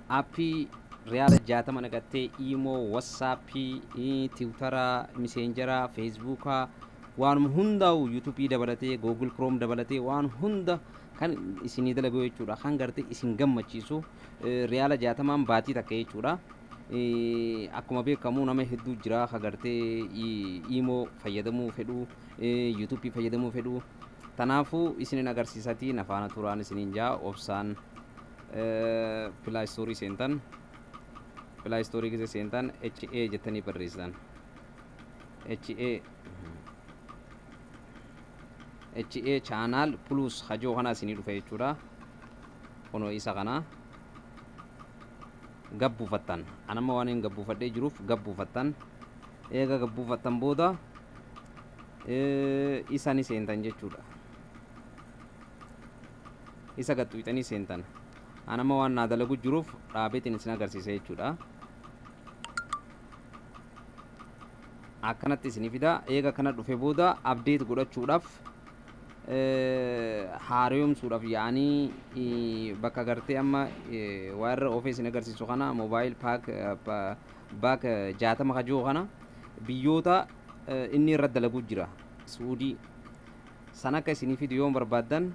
Aappii riyaala 60 naqattee Iimoo, Wassaappii, Tiwutaraa, Miseenjaraa, Feesbuukaa waanuma hundaa'u Yuutuubii dabalatee, Googil Kiroom dabalatee waan hunda kan isinii dalagu jechuudha. Kan gartee isin gammachiisu riyaala 60n baatii takka jechuudha. Akkuma beekamu nama hedduu jira ka gartee Iimoo fayyadamuu fedhu, Yuutuubii fayyadamuu fedhu. Tanaafuu isinin agarsiisatii nafaana turaan isiniin jaa obsaan Play Store seentan. Play Store keessa seentan HA jettanii barreessitan. HA HA Channel Plus hajoo kana isinii dhufa jechuudha. Kunoo isa kana gabbuufattan. Anamma waan hin gabbuufadhee jiruuf gabbuufattan. Eega gabbuufattan booda isa ni seentan jechuudha. Isa gaxxuuxanii seentan. Anamma waan naa dalagu jiruuf dhaabeetiin isin agarsiisa jechuudha. Akkanatti isinii fida. Eega kana dhufe booda update godhachuudhaaf, haaromsuudhaaf yaa'anii bakka gartee amma waa irra oofee isin agarsiisu kana, mobile pack back 60 kajoo kana, biyyoota inni irra dalagu jira. Suudii san akka isinii fidu yoo barbaaddan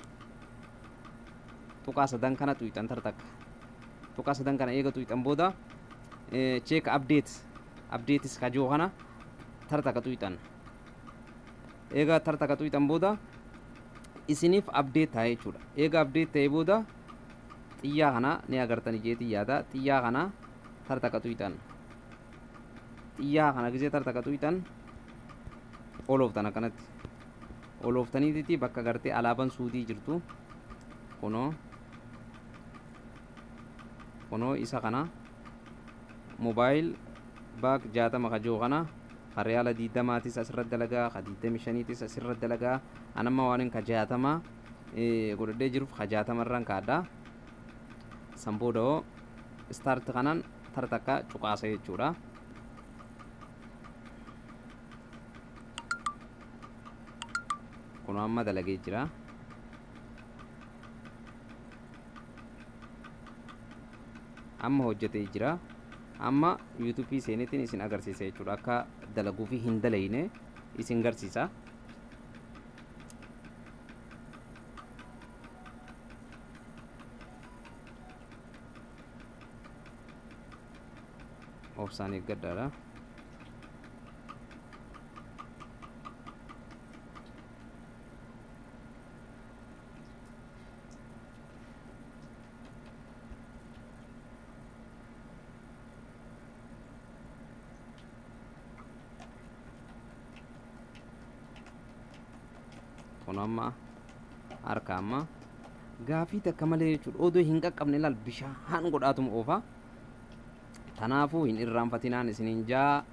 tuqaa sadan kana tuqxan tartakka. Tuqaa sadan kana eega tuqxan booda check update, updates kajoo kana tartakka tuqxan. Eega tartakka tuqxan booda isiniif update ta'a jechuudha. Eega update ta'e booda xiyyaa kana ni agartan ijeetii yaada. Xiyyaa kana tartakka tuqxan. Xiyyaa kana gisee tartakka tuqxan olooftan akkanatti. Olooftaniititi bakka gartee alaabaan Suudii jirtu kunoo isa kana mobile pack 60 kajoo kana ka riyaala 20-tis asirra dalagaa, ka 25-tis asirra dalagaa. Anamma waan ka 60 godhadhee jiruuf ka 60 irraan kaadha. San booda hoo start kanaan tartakka cuqaasa jechuudha. Kunoo amma dalagee jira. Amma hojjetee jira. Amma Yuutuubii seenetiin isin agarsiisa jechuudha. Akka dalaguu fi hin dalayne isin garsiisa. Obsaan eeggadhaadha. Kun amma harka amma gaafii takka malee jechuudha. Odoo hin qaqqabne ilaal bishaan godhaatuma oofa. Tanaafuu hin irraanfatinaan isiniin jaa.